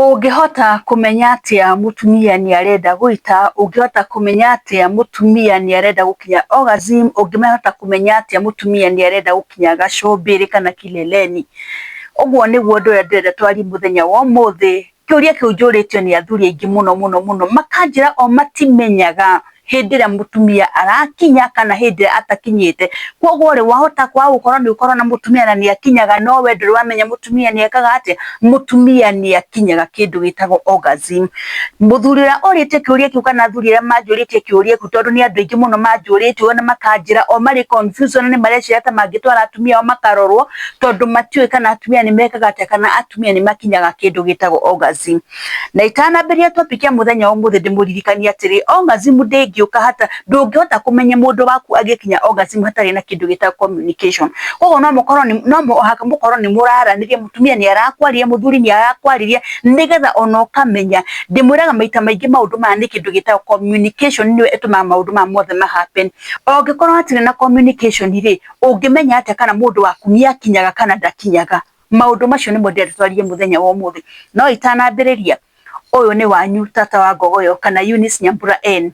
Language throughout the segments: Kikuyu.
Ũngĩhota kũmenya atĩa mũtumia nĩ arenda gũita? Ũngĩhota kũmenya atĩa mũtumia nĩ arenda gũkinya orgasm? Ũngĩhota kũmenya atĩa mũtumia nĩ arenda gũkinya gacũmbĩrĩ kana kileleni? Ũguo nĩguo ũndũ ũrĩa ndĩrenda twarie mũthenya wa ũmũthĩ. Kĩũria kĩu njũrĩtio nĩ athuri aingĩ mũno mũno mũno, makanjĩra o matimenyaga hĩndĩ ĩrĩa mũtumia arakinya kana hĩndĩ ĩrĩa atakinyĩte. Koguo rĩ, wahota kwaga gũkorwo nĩ ũkorwo na mũtumia na nĩ akinyaga no we ndũrĩ wamenya mũtumia nĩ ekaga atĩa, mũtumia nĩ akinyaga kĩndũ gĩtagwo orgasm. Mũthuri ũrĩa ũrĩtie kĩũria kĩu kana athuri arĩa manjũrĩtie kĩũria kĩu, tondũ nĩ andũ aingĩ mũno manjũrĩtie na makanjĩra o marĩ confused ona nĩ mareciria ta mangĩtwara atumia ao makarorwo, tondũ matiũĩ kana atumia nĩ mekaga atĩa kana atumia nĩ makinyaga kĩndũ gĩtagwo orgasm. Na itanambĩrĩria topic ya mũthenya wa ũmũthĩ, ndĩmũririkanie atĩrĩ, orgasm ndĩngĩũka hata ndũngĩhota kũmenya mũndũ waku agĩkinya orgasm hatarĩ na kĩndũ gĩtagwo communication. Koguo no mũkorwo no mũhaka mũkorwo nĩ mũraranĩria, mũtumia nĩ arakwarĩria, mũthuri nĩ arakwarĩria, nĩgetha ona ũkamenya. Ndĩmwĩraga maita maingĩ maũndũ maya nĩ kĩndũ gĩtagwo communication nĩyo ĩtũmaga maũndũ maya mothe ma happen. Ũngĩkorwo hatirĩ na communication rĩ, ũngĩmenya atĩa kana mũndũ waku nĩ akinyaga kana ndakinyaga? Maũndũ macio nĩmo ndĩrenda twarie mũthenya wa ũmũthĩ. No itanambĩrĩria, ũyũ nĩ wanyu tata wa Ngogoyo kana Eunice Nyambura N.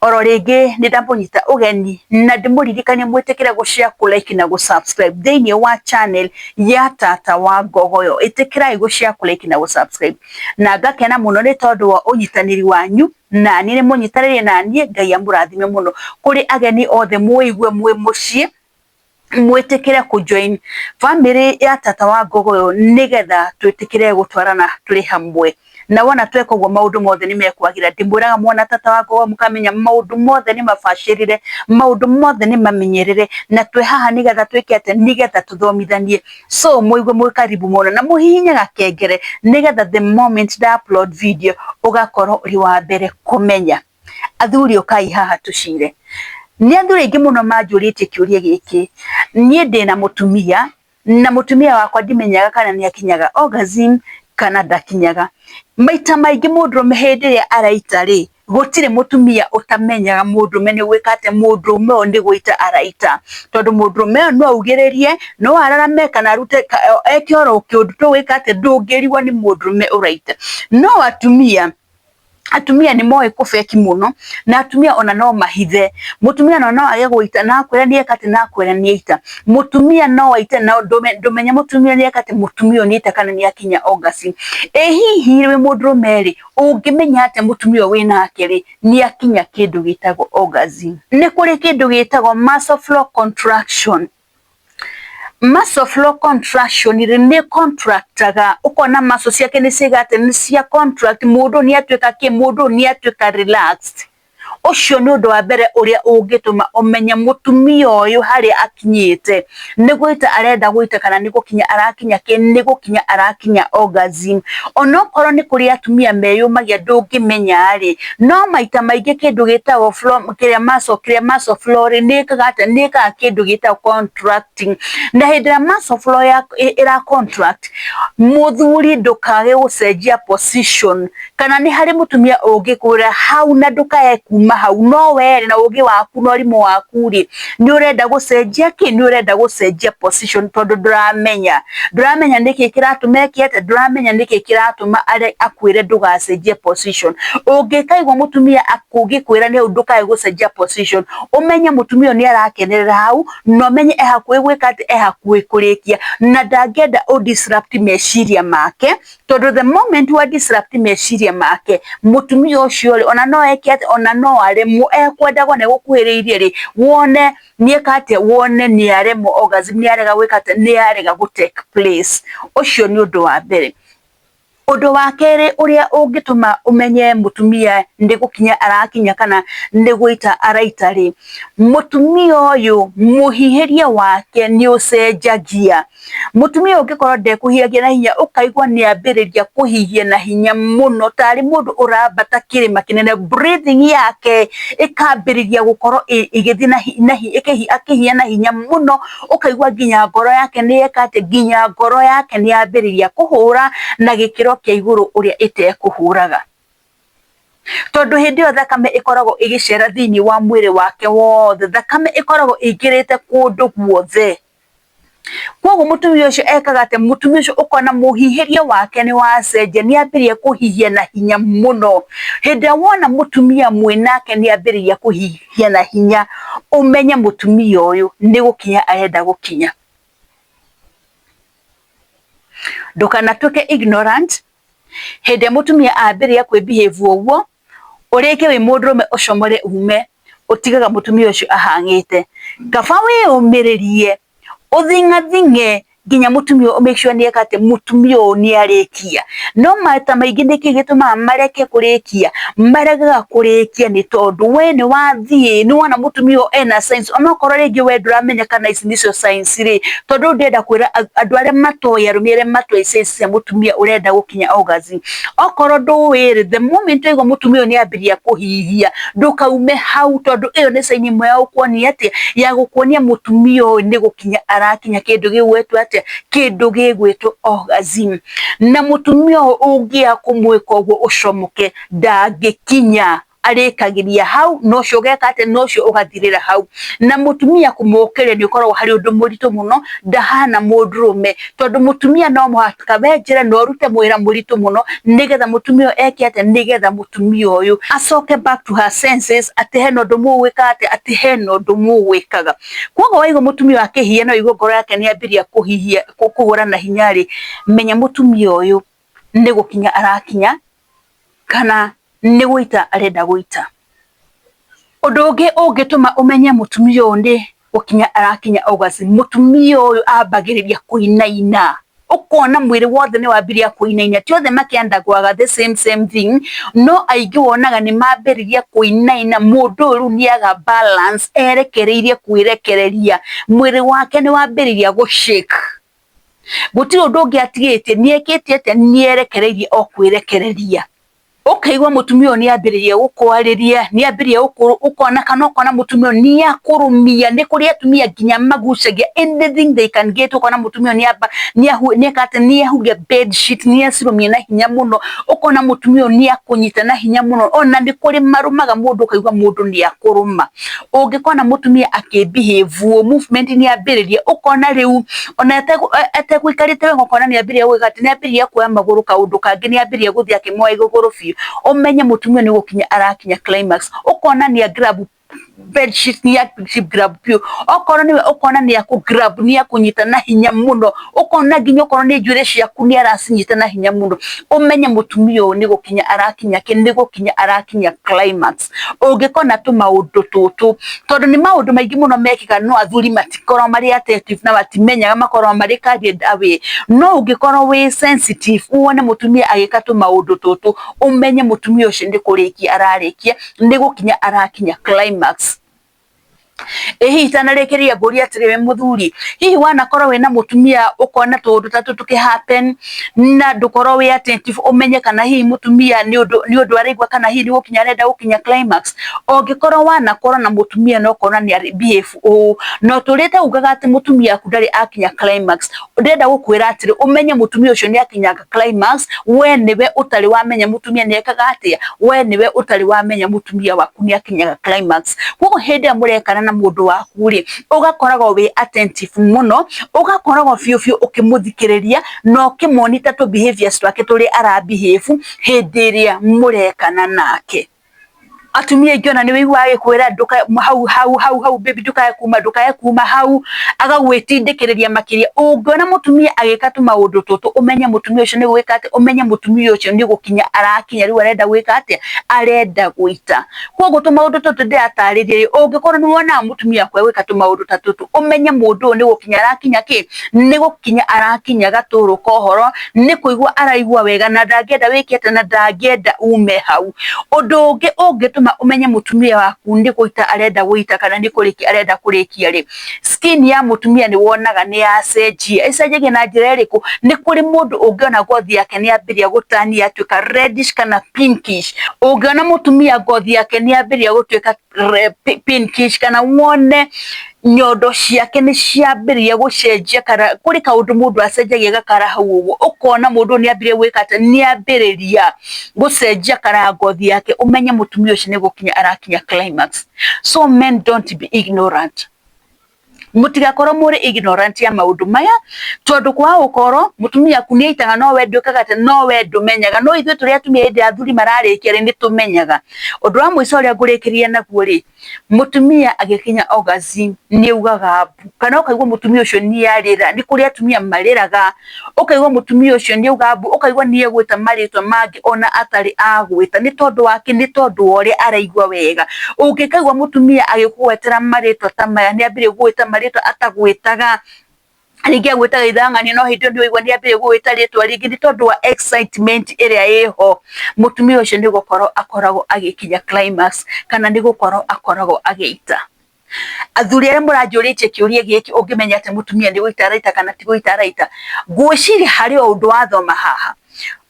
Oro rĩngĩ nĩ ndamũnyita ũgeni na ndĩmũririkanie mwĩtĩkĩre gũ share, kũ like na gũ subscribe thĩinĩ wa channel ya tata wa Ngogoyo. Ĩtĩkĩrai gũ share, kũ like na gũ subscribe. Na ngakena mũno nĩ tondũ wa ũnyitanĩri wanyu na niĩ nĩ mũnyitanĩire na niĩ. Ngai amũrathime mũno. Kũrĩ ageni othe, mũigue mwĩ mũciĩ, mwĩtĩkĩre kũ join family ya tata wa Ngogoyo nĩgetha twĩtĩkĩre gũtwarana tũrĩ hamwe. Na wona tweka ũguo, maũndũ mothe nĩ mekwagĩra. Ndĩmwĩraga mwana tata wa Ngogoyo, mũkamenya maũndũ mothe nĩ mabacĩrĩre, maũndũ mothe nĩ mamenyerere, na twĩ haha nĩgetha twĩke atĩa? Nĩgetha tũthomithanie. So mũigue mwĩ karibu mũno na mũhihinye gakengere nĩgetha the moment nda upload video ũgakorwo ũrĩ wa mbere kũmenya. Athuri, ũkai haha tũcire. Nĩ athuri aingĩ mũno manjũrĩtie kĩũria gĩkĩ: niĩ ndĩna mũtumia na mũtumia wakwa ndimenyaga kana nĩ akinyaga orgasm kana ndakinyaga. Maita maingĩ mũndũrũme hĩndĩ ĩrĩa araita rĩ, gũtirĩ mũtumia ũtamenyaga mũndũrũme nĩ gwĩka atĩa, mũndũrũme ũyũ nĩ gũita araita, tondũ mũndũrũme ũyũ no augĩrĩrie, no ararame kana arute eke oro kĩũndũ tũgwĩka atĩa, ndũngĩrigwo nĩ mũndũrũme ũraita. No atumia nĩ moĩ kũbeki mũno, na atumia ona no mahithe. Mũtumia ona no age gũita na akwĩra nĩ eka atĩ, na akwĩra nĩ aita. Mũtumia no aite na ndũmenye mũtumia nĩ eka atĩ, mũtumia ũyũ nĩ aita kana nĩ akinya orgasm. Ĩ hihi wĩ mũndũrũme rĩ, ũngĩmenya atĩa mũtumia ũyũ wĩnake rĩ nĩ akinya kĩndũ gĩtagwo orgasm? Nĩ kũrĩ kĩndũ gĩtagwo muscle flow contraction. Muscle flow contraction rĩ, nĩ contractaga, ũkona muscle ciake nĩ ciĩka atĩ nĩ cia contract, mũndũ nĩ atuĩka kĩ, mũndũ nĩ atuĩka relaxed. Ũcio nĩ ũndũ wa mbere ũrĩa ũngĩtũma ũmenye mũtumia ũyũ harĩa akinyĩte nĩ gũita arenda gũita kana nĩ gũkinya arakinya kĩ, nĩ gũkinya arakinya orgasm. Onokorwo nĩ kũrĩ atumia meyũmagia ndũngĩmenya rĩ, no maita maingĩ kĩndũ gĩtagwo flow, kĩrĩa muscle, kĩrĩa muscle flow rĩ, nĩ ĩkaga atĩa? Nĩ ĩkaga kĩndũ gĩtagwo contracting, na hĩndĩ ĩrĩa muscle flow ya ĩra contract, mũthuri ndũkage gũcenjia position kana nĩ harĩ mũtumia ũngĩkwĩra hau na ndũkae kuma hau, no we na ũgĩ waku na ũrimũ waku rĩ, nĩ ũrenda gũcenjia kĩ, nĩ ũrenda gũcenjia position, tondũ ndũramenya nĩkĩ kĩratũma eke atĩa, ndũramenya nĩkĩ kĩratũma akwĩre ndũgacenjie position. Ũngĩkaigua mũtumia akũngĩkwĩra nĩ hau ndũkae gũcenjia position, ũmenye mũtumia ũyũ nĩ arakenerera hau, na ũmenye e hakuhĩ gwĩka atĩ, e hakuhĩ kũrĩkia, na ndangĩenda ũ disrupt meciria make, tondũ the moment wa disrupt meciria make, mũtumia ũcio rĩ, ona no eke atĩ, ona no aremwo ekwendagwo nĩ gũkuhĩrĩirie rĩ, wone nĩ eka atĩa, wone nĩ aremwo orgasm, nĩ arega gwĩka atĩa, nĩ arega gũ take place. Ũcio nĩ ũndũ wa mbere. Ũndũ wa kerĩ ũrĩa ũngĩtũma ũmenye mũtumia nĩ gũkinya arakinya kana nĩ gũita araita rĩ, mũtumia ũyũ mũhihĩrie wake nĩ ũcenjagia. Mũtumia ũngĩkorwo ndekũhihagia na hinya, ũkaigua nĩ ambĩrĩria kũhihia na hinya mũno tarĩ mũndũ ũrambata kĩrĩma kĩnene, breathing yake ĩkambĩrĩria gũkorwo ĩgĩthiĩ na akĩhihia na hinya mũno, ũkaigua nginya ngoro yake nĩ yeka atĩ, nginya ngoro yake nĩ yambĩrĩria kũhũra na gĩkĩro kĩa igũrũ ũrĩa ĩtekũhũraga, tondũ hĩndĩ ĩyo thakame ĩkoragwo ĩgĩcera thĩinĩ wa mwĩrĩ wake wothe, thakame ĩkoragwo ĩingĩrĩte kũndũ guothe. Koguo mũtumia ũcio ekaga atĩ mũtumia ũcio ũkona mũhihĩrie wake nĩ wacenjia, nĩ ambĩrĩria kũhihia na hinya mũno. Hĩndĩ ĩrĩa wona mũtumia mwĩnake nĩ ambĩrĩria kũhihia na hinya, ũmenye mũtumia ũyũ nĩ gũkinya arenda gũkinya. Ndũkanatuĩke ignorant, hĩndĩ ĩrĩa mũtumia ambĩrĩria kwĩ behave ũguo, ũrĩke wĩ mũndũrũme ũcomore ume, ũtigaga mũtumia ũcio ahang'ĩte. Kaba wĩyũmĩrĩrie, ũthing'athing'e nginya mũtumia ũyũ make sure nĩeka atĩ mũtumia ũyũ nĩarĩkia. No maita maingĩ nĩkĩ gĩtũmaga mareke kũrĩkia? Maregaga kũrĩkia nĩ tondũ we nĩ wathiĩ nĩ wona mũtumia ũyũ ena signs onokorwo rĩngĩ we ndũramenya kana ici nĩcio signs rĩ, tondũ rĩu ndĩrenda kwĩra andũ arĩa matoĩ arũme arĩa matoĩ signs cia mũtumia ũrenda gũkinya orgasm, okorwo ndũĩ rĩ, the moment waigua mũtumia ũyũ nĩ ambĩrĩria kũhihia, ndũkaume hau tondũ ĩyo nĩ sign ĩmwe ya gũkuonia atĩa, ya gũkuonia mũtumia ũyũ nĩ gũkinya arakinya kĩndũ gĩgwĩtwo atĩa, kĩndũ gĩgwĩtwo orgasm. Na mũtumia ũyũ ũngĩaga kũmwĩka ũguo ũcomoke, ndangĩkinya, arĩkagĩria hau na ũcio ũgeka atĩa, na ũcio ũgathirĩra hau. Na mũtumia kũmũkĩria nĩ ũkoragwo harĩ ũndũ mũritũ mũno, ndahana mũndũrũme, tondũ mũtumia no mũhaka wenjere na ũrute wĩra mũritũ mũno, nĩgetha mũtumia ũyũ eke atĩa, nĩgetha mũtumia ũyũ acoke back to her senses atĩ hena ũndũ mũgwĩka atĩa, atĩ hena ũndũ mũgwĩkaga. Koguo waigua mũtumia ũyũ akĩhihia na waigua ngoro yake nĩ yambĩrĩria kũhihia kũhũra na hinya rĩ, menya mũtumia ũyũ nĩ gũkinya arakinya kana nĩ gũita arenda gũita. Ũndũ ũngĩ ũngĩtũma ũmenye mũtumia ũyũ nĩ gũkinya arakinya orgasm, mũtumia ũyũ ambagĩrĩria kũinaina, ũkona mwĩrĩ wothe nĩ wambĩrĩria kũinaina. Ti othe makĩandagwaga the same same thing, no aingĩ wonaga nĩ mambĩrĩria kũinaina, mũndũ ũyũ rĩu nĩ aga balance, erekereirie kwĩrekereria, mwĩrĩ wake nĩ wambĩrĩria gũ shake. Gũtirĩ ũndũ ũngĩ atigĩtie, nĩ ekĩte atĩa, nĩ erekereirie o kwĩrekereria. Ũkaigua mũtumia ũyũ nĩ ambĩrĩria gũkwarĩria, nĩ ambĩrĩria ũkona kana ũkona mũtumia ũyũ nĩ akũrũmia, nĩ kũrĩ atumia nginya magucagia anything they can get, ũkona mũtumia ũyũ nĩ eka atĩa, nĩ ahuria bed sheet, nĩ acirũmia na hinya mũno, ũkona mũtumia ũyũ nĩ akũnyita na hinya mũno, ona nĩ kũrĩ marũmaga mũndũ ũkaigua mũndũ nĩ akũrũma. Ũngĩkona mũtumia akĩ behave ũũ, movement nĩ ambĩrĩria, ũkona rĩu ona ategũikarĩte wega ũkona nĩ ambĩrĩria gwĩka atĩ, nĩ ambĩrĩria kuoya magũrũ kaũndũ kangĩ, nĩ ambĩrĩria gũthiĩ akĩmoya igũrũ biũ, ũmenye mũtumia nĩ gũkinya arakinya climax. Ũkona nĩ a grab bed sheet, nĩ a grab biũ, okorwo nĩwe ũkona nĩ akũ grab, nĩ akũnyita na hinya mũno, ũkona nginya okorwo nĩ njuĩrĩ ciaku nĩ aracinyita na hinya mũno, ũmenye mũtumia ũyũ nĩ gũkinya arakinya kĩ, nĩ gũkinya arakinya climax. Ũngĩkona tũmaũndũ tũtũ, tondũ nĩ maũndũ maingĩ mũno mekĩkaga no athuri matikoragwo marĩ attentive na matimenyaga, makoragwo marĩ carried away. No ũngĩkorwo wĩ sensitive wone mũtumia agĩka tũmaũndũ tũtũ, ũmenye mũtumia ũcio nĩ kũrĩkia ararĩkia, nĩ gũkinya arakinya climax. Ĩ hihi itanarĩkĩrĩria ngũrie atĩrĩ, wĩ mũthuri, hihi wanakorwo wĩna mũtumia ũkona tũũndũ ta tũtũ tũkĩ happen na ndũkorwo wĩ attentive ũmenye kana hihi mũtumia nĩ ũndũ araigua kana hihi nĩ gũkinya arenda gũkinya climax? Ũngĩkorwo wanakorwo na mũtumia na ũkona nĩ arĩ behave ũũ na ũtũrĩte ugaga atĩ mũtumia waku ndarĩ akinya climax, ndĩrenda gũkwĩra atĩrĩ, ũmenye mũtumia ũcio nĩ akinyaga climax, we nĩwe ũtarĩ wamenya mũtumia nĩ ekaga atĩa, we nĩwe ũtarĩ wamenya mũtumia waku nĩ akinyaga climax. Koguo hĩndĩ ĩrĩa mũrekana na mũndũ waku rĩ, ũgakoragwo wĩ attentive mũno, ũgakoragwo biũ biũ ũkĩmũthikĩrĩria na ũkĩmonitor tũ behaviors twake tũrĩa ara behave hĩndĩ ĩrĩa mũrekana nake. Atumia aingĩ ona nĩ wĩiguaga agĩkwĩra hau hau hau hau baby, ndũkae kuma, ndũkae kuma hau, agagwĩtindĩkĩrĩria makĩria. Ũngĩona mũtumia agĩka tũmaũndũ tũtũ, ũmenye mũtumia ũcio nĩ gwĩka atĩa, ũmenye mũtumia ũcio nĩ gũkinya arakinya, rĩu arenda gwĩka atĩa, arenda gũita. Koguo tũmaũndũ tũtũ ndĩratarĩria rĩ, ũngĩkorwo nĩ wonaga mũtumia waku agĩka tũmaũndũ ta tũtũ, ũmenye mũndũ ũyũ nĩ gũkinya arakinya kĩ, nĩ gũkinya arakinya gatũrũ ka ũhoro, nĩ kũigua araigua wega na ndangĩenda wĩke atĩa, na ndangĩenda ume hau. Ũndũ ũngĩ ũngĩtũma ũmenye mũtumia waku nĩ gũita arenda gũita kana nĩ kũrĩkia arenda kũrĩkia rĩ, skin ya mũtumia nĩ wonaga nĩ yacenjia. Ĩcenjagia na njĩra ĩrĩkũ? Nĩ kũrĩ mũndũ ũngĩona ngothi yake nĩ yambĩrĩria gũtani yatuĩka reddish kana pinkish. Ũngĩona mũtumia ngothi yake nĩ yambĩrĩria gũtuĩka pinkish kana wone nyondo ciake nĩ ciambĩrĩria gũcenjia kana kũrĩ kaũndũ mũndũ acenjagia gakara hau ũguo, ũkona mũndũ ũyũ nĩ ambĩrĩria gwĩka atĩa, nĩ ambĩrĩria gũcenjia kara ngothi yake, ũmenye mũtumia ũcio nĩ gũkinya arakinya climax. So men, don't be ignorant. Mũtigakorwo mũrĩ ignorant ya maũndũ maya, tondũ kwaga gũkorwo mũtumia aku nĩ aitaga no we ndwĩkaga atĩ, no we ndũmenyaga. No ithuĩ tũrĩ atumia hĩndĩ ya athuri mararĩkia rĩ, nĩ tũmenyaga. Ũndũ wa mũico ũrĩa ngũrĩkĩrĩria naguo rĩ, mũtumia agĩkinya orgasm nĩ augaga mbu, kana ũkaigua mũtumia ũcio nĩ arĩra. Nĩ kũrĩ atumia marĩraga, ũkaigua mũtumia ũcio nĩ auga mbu, ũkaigua nĩ egwĩta marĩtwa mangĩ ona atarĩ agwĩta. Nĩ tondũ wa kĩ? Nĩ tondũ wa ũrĩa araigua wega. Ũngĩkaigua mũtumia agĩkũgwetera marĩtwa ta maya, nĩ ambĩrĩria gũgwĩta marĩtwa atagwĩtaga, rĩngĩ agwĩtaga ithang'ani, no hĩndĩ ĩyo nĩ waigua nĩ ambĩrĩria gũgwĩta rĩtwa rĩngĩ, nĩ tondũ wa excitement ĩrĩa ĩho. Mũtumia ũcio nĩ gũkorwo akoragwo agĩkinya climax, kana nĩ gũkorwo akoragwo agĩita. Athuri arĩa mũranjũrĩtie kĩũria gĩkĩ, ũngĩmenya atĩ mũtumia nĩ gũita araita kana ti gũita araita, ngwĩciria harĩ o ũndũ wathoma haha.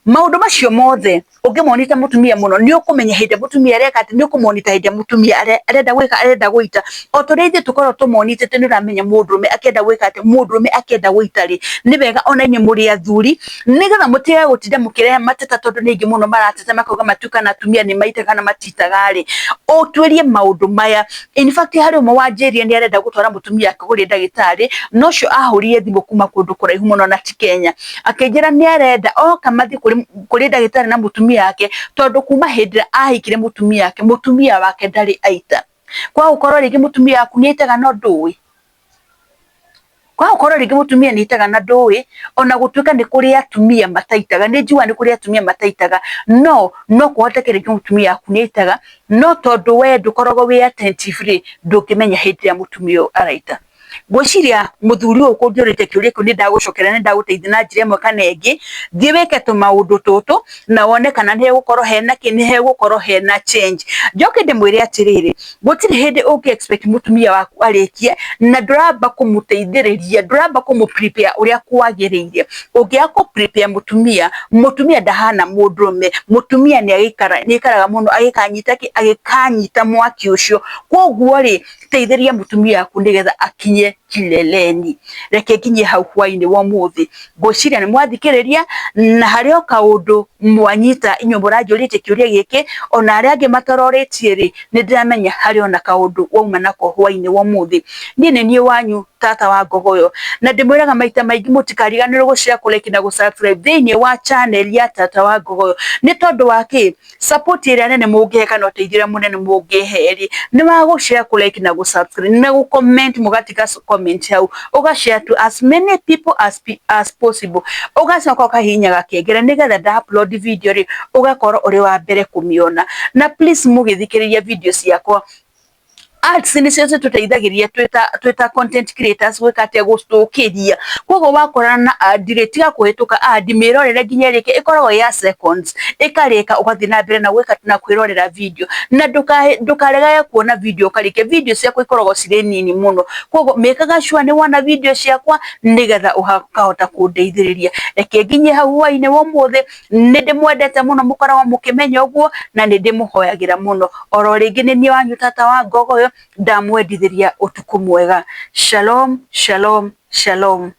Maũndũ macio mothe ũngĩmonita mũtumia mũno, nĩ ũkũmenya hĩndĩ ĩrĩa mũtumia areka atĩ, nĩ ũkũmonita hĩndĩ ĩrĩa mũtumia arenda gwĩka, arenda gũita. O ta ũrĩa ithuĩ tũkoragwo tũmonitĩte, nĩ ũramenya mũndũrũme akĩenda gwĩka atĩ, mũndũrũme akĩenda gũita rĩ, nĩ wega ona inyuĩ mũrĩ athuri, nĩgetha mũtige gũtinda mũkĩrehe mateta, tondũ nĩ aingĩ mũno marateta makauga matuĩka na atumia nĩ maitaga kana matitaga rĩ, ũtuĩrie maũndũ maya. In fact, harĩ ũmwe wanjĩrire nĩ arenda gũtwara mũtumia wake kũrĩ ndagĩtarĩ, no ũcio ahũrire thimũ kuma kũndũ kũraihu mũno na ti Kenya, akĩnjĩra nĩ arenda oka mathiĩ kũrĩ ndagĩtarĩ na mũtumia wake, tondũ kuma hĩndĩ ĩrĩa ahikire mũtumia wake, mũtumia wake ndarĩ aita. Kwa gũkorwo rĩngĩ mũtumia waku nĩ aitaga no ndũĩ, kwa gũkorwo rĩngĩ mũtumia nĩ aitaga na ndũĩ, ona gũtuĩka nĩ kũrĩ atumia mataitaga, nĩ njugaga nĩ kũrĩ atumia mataitaga, no no kũhoteke rĩngĩ mũtumia waku nĩ aitaga, no tondũ we ndũkoragwo wĩ attentive rĩ, ndũngĩmenya hĩndĩ ĩrĩa mũtumia ũyũ araita. Ngwĩciria mũthuri ũyũ kũnjũrĩtie kĩũria kĩu nĩ ndagũcokera, nĩ ndagũteithia na njĩra ĩmwe kana ĩngĩ. Thiĩ wĩke tũmaũndũ tũtũ na wone kana nĩ hegũkorwo hena kĩ, nĩ hegũkorwo hena change. Njoke ndĩmwĩre atĩrĩrĩ, gũtirĩ hĩndĩ ũngĩ expect mũtumia waku arĩkie na ndũramba kũmũteithĩrĩria, ndũramba kũmũ prepare ũrĩa kwagĩrĩire. Ũngĩaga kũ prepare mũtumia, mũtumia ndahana mũndũrũme, mũtumia nĩ aikaraga mũno agĩkanyita kĩ, agĩkanyita mwaki ũcio. Koguo rĩ, teithĩrĩria mũtumia waku nĩgetha akinye kileleni. Reke nginyie hau hwainĩ wa ũmũthĩ. Ngwĩciria nĩ mwathikĩrĩria na harĩ o kaũndũ mwanyita inyuĩ mũranjũrĩtie kĩũria gĩkĩ, ona arĩa angĩ matarorĩtie rĩ, nĩ ndĩramenya harĩ ona kaũndũ wauma nako hwainĩ wa ũmũthĩ. Niĩ nĩ niĩ wanyu tata wa Ngogoyo, na ndĩmwĩraga maita maingĩ mũtikariganĩrwo gũ share, kũ like na gũ subscribe thĩinĩ wa channel ya tata wa Ngogoyo. Nĩ tondũ wa kĩ? Support ĩrĩa nene mũngĩhe kana ũteithio ũrĩa mũnene mũngĩhe rĩ, nĩ wa gũ share, kũ like na gũ subscribe na gũ comment, mũgatiga comment hau, ũga share to as many people as possible, ũgacoka ũkahihinya gakengere nĩgetha nda upload video rĩ, ũgakorwo ũrĩ wa mbere kũmĩona. Na please mũgĩthikĩrĩria video ciakwa, ads nĩcio citũteithagĩrĩria twĩta content creators gwĩka atĩa, gũtũkĩria. Koguo wakorana na ad rĩ, tiga kũhĩtũka ad, mĩrorere nginya ĩrĩke, ĩkoragwo ya seconds, ĩkarĩka ũgathiĩ na mbere na gwĩka na kwĩrorera video. Na ndũkaregage kuona video ũkarĩkia, video ciakwa ikoragwo cirĩ nini mũno, koguo mĩkaga sure nĩ wona video ciakwa nĩgetha ũkahota kũndeithĩrĩria. Reke nginyie hau hwainĩ wa ũmũthĩ, nĩ ndĩmwendete mũno, mũkoragwo mũkĩmenya ũguo, na nĩ ndĩmũhoyagĩra mũno. Oro rĩngĩ nĩ niĩ wanyu tata wa Ngogoyo, ndamwendithĩria ũtukũ mwega. Shalom, shalom, shalom.